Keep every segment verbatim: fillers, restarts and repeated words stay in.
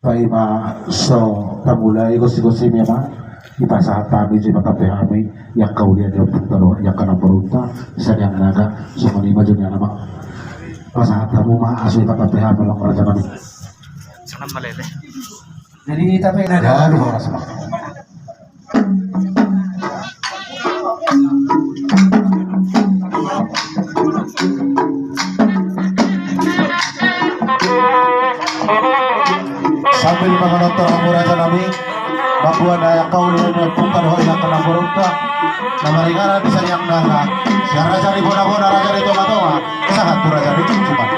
Paima so tamulai gosi-gosimi ma, dipasahat hami jo, dipatampe hami di angka ulia ni ompunta dohot di angka namborunta, sian Naga, songon i ma jo nian ma. Pasahat hamu ma, asa dipatampe hami, amang raja nami. Jadi, tapi Naga. Aduh, horas ma. Sambil mangaturhon hamu raja nami, mamboan angka ulia ni ompunta dohot di angka namborunta, na maringanan di sian Naga, sian Raja ni Bona-bona, Raja ni Tonga-tonga, sahat tu Raja ni Junjungan.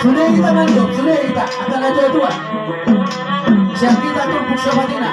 Sude hita mandok, sude hita, angka na tua-tua. Sian hita turpuk sapatina.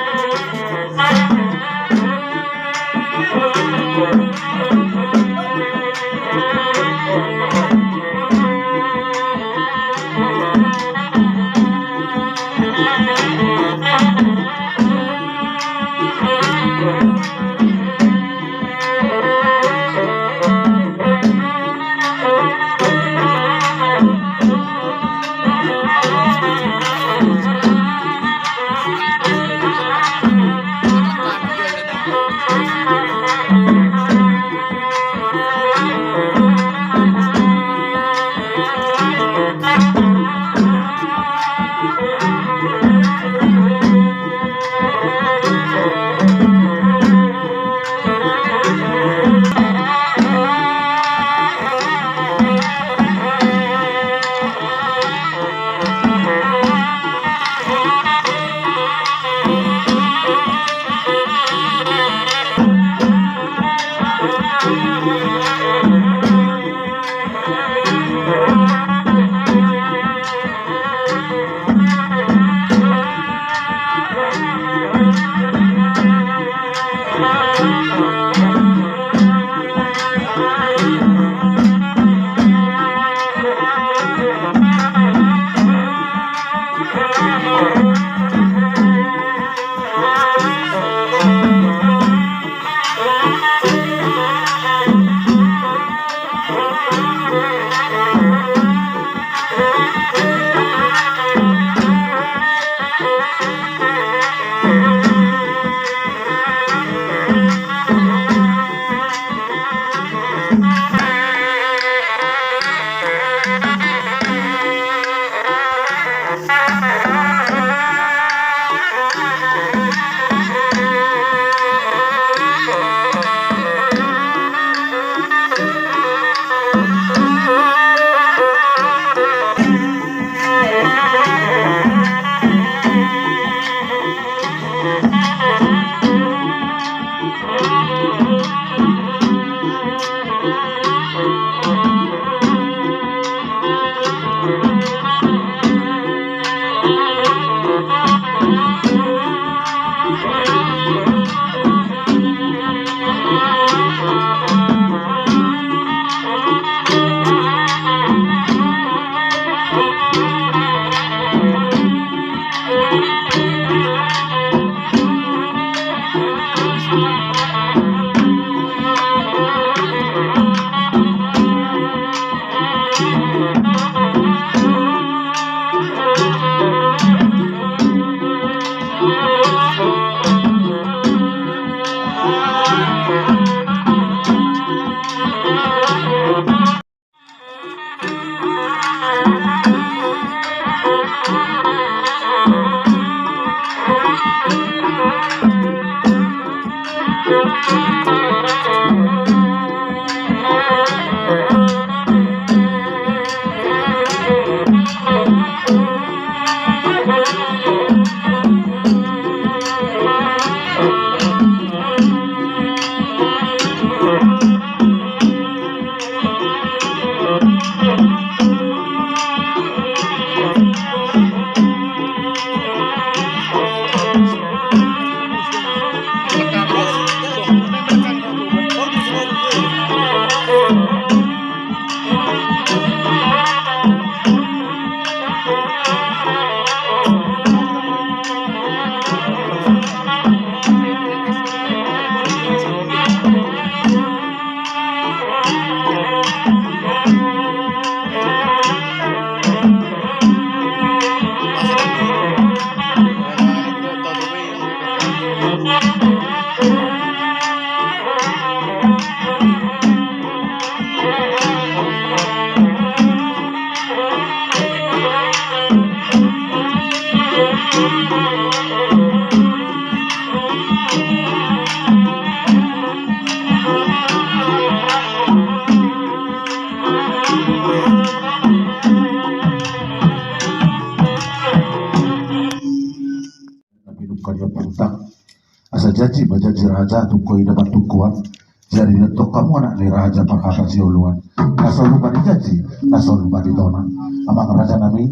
Janji ma janji raja, tungko i dapat tungkoan. Jadi didok hamu anak ni raja parhata sioloan. Na so lupa di janji, na so lupa di tona. Amang raja nami,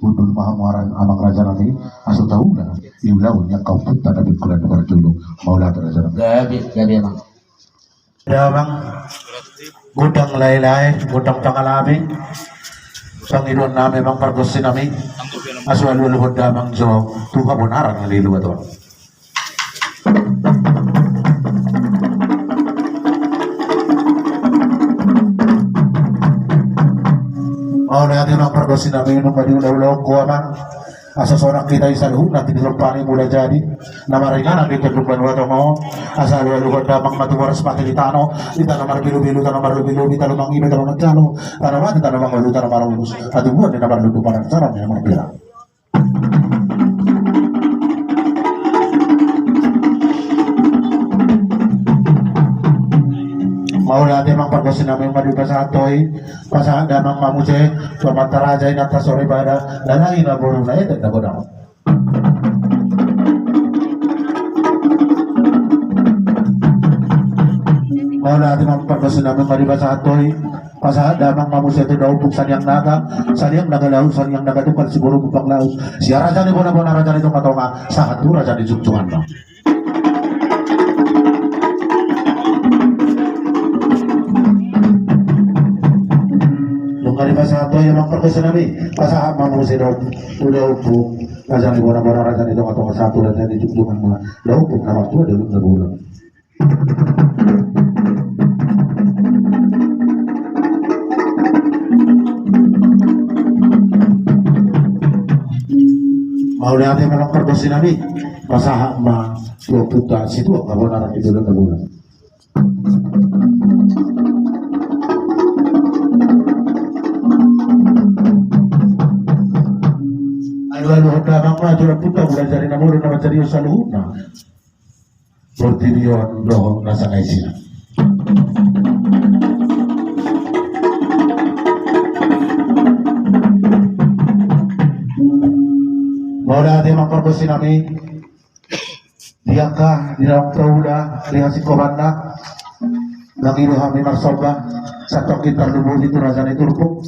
hundul ma hamu aran amang raja nami, asa taula, iulahon ni angka ompunta na bingkulan na marjolo. Mauliate raja nami. Gabe, gabe amang. Damang, gondang laelae, gondang pangalabing. Pangidoan nami amang pargonsi nami, asa alualuhon damang jo tu habonaran ni luat on. Mauliate amang pargonsi nami, nunga diulahulahon ho amang. Asa sonang hita i saluhutna di lompan i mula jadi na maringanan di tondung banua tonga on. Asa alualuhon damang ma tu boras mate di tano, di tano marbilubilu, tano marlobilobi, tano mangibe, tano manjalo, tano mate, tano mangolu, tano marulus. Hatubuan ni na marlundu, panansaran ni na marpira. Mauliate amang pargonsi nami, nunga dipasahat ho i. Pasahat damang ma muse tu amanta raja, inanta soripada, dalahi na boru na etek na godang. Mauliate amang pargonsi nami, nunga dipasahat ho i. Pasahat damang ma muse tu daompung Saniang Naga, Saniang Naga Laut, Saniang Naga Tungkal, siboru Bumbang Laut, sia raja ni bona-bona, raja ni tonga-tonga, sahat tu raja ni jujungan. Nunga dipasahat ho i amang pargonsi nami, pasahat ma muse daompung, tu daompung raja ni bona-bona, raja ni tonga-tonga, sahat tu raja ni jujungan ma daompung na martua, daompung na bona. Mauliate amang pargonsi nami, pasahat ma tu ompunta situan habonaran di jolo na bona. Alualuhon damang ma tu ompunta mula jadi na molo na manjadi on saluhutna. Portibi on dohot na sanga isina. Mauliate amang pargonsi nami, di angka di dalam taula di hasikobanna, nang i do hami marsomba, santongkin tarlumobi tu raja ni turpuk.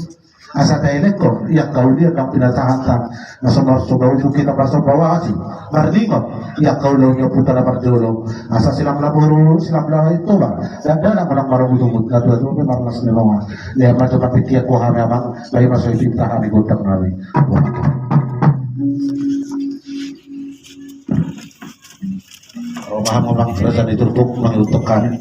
Asa taelekhon i angka ulian na pinasahanta, na so marsomba ujung hita marsomba wasi, marningot i angka ulaon ni ompunta na parjolo. Asa silamlam boru, silamlam Toba, dakdanak manang marungutungut, na tuatua pe marlas ni roha. Dia ma jo patik ia ko hami amang, bahen ma so ipinta hami gondang nami. Ro ma hamu amang raja ni turpuk, mangihuthon hami.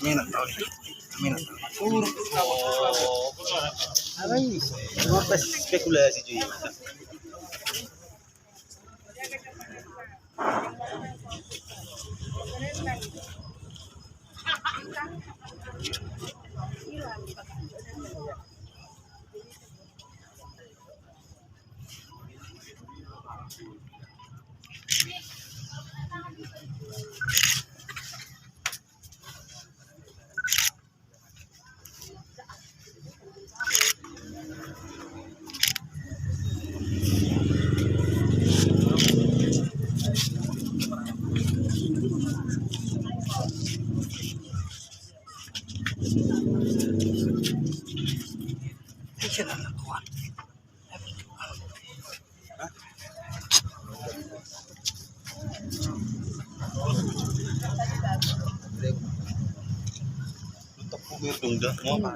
Amin. Amin. Apa ini? Cuma pas spekulasi juga.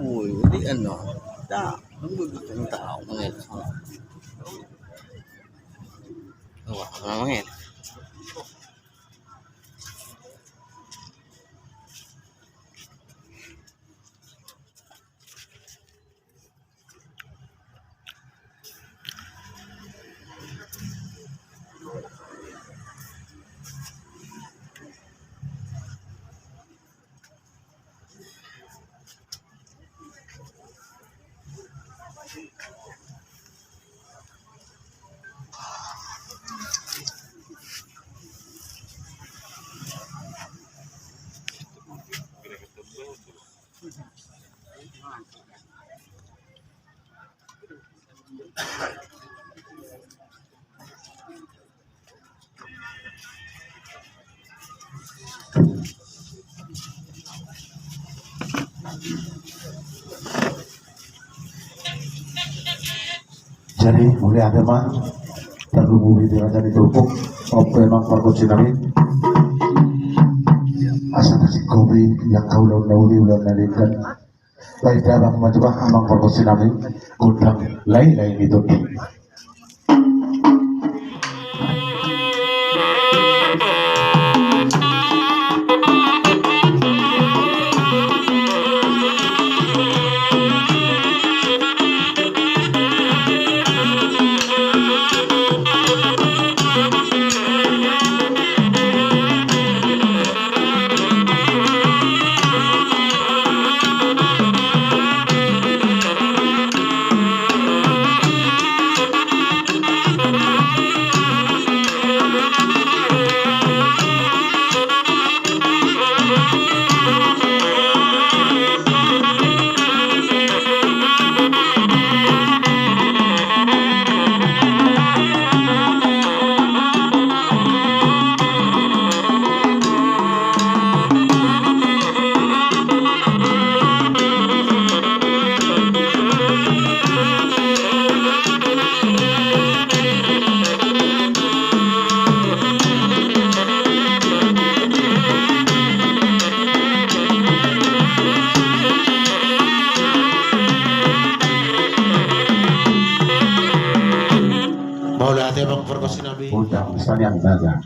Ui, di ano. Da, nunggu di tengah tahu, mengel. Wah, mengel. Jadi, mauliate ma, tarlumobi di raja ni turpuk, on pe amang pargonsi nami. Asa tasingkopi, ia angka ulaon na uli, ulaon na denggan. Baen damang ma jo amang pargonsi nami, gondang lae-lae ni tondi. Mauliate amang pargonsi nami. Undang sanian baga.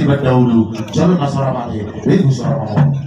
Pendahulu, jalo na so ra mate, begu so ra mamorop.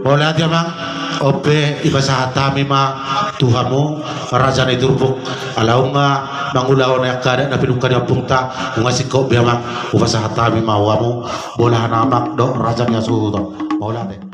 Mauliate amang, on pe hupasahat hami ma tu hamu raja ni turpuk, ala nunga mangulahon angka adat na pinungka ni ompunta, nunga singkop be amang, hupasahat hami ma tu hamu, bolahan amang dohot raja ni hasuhuton. Mauliate.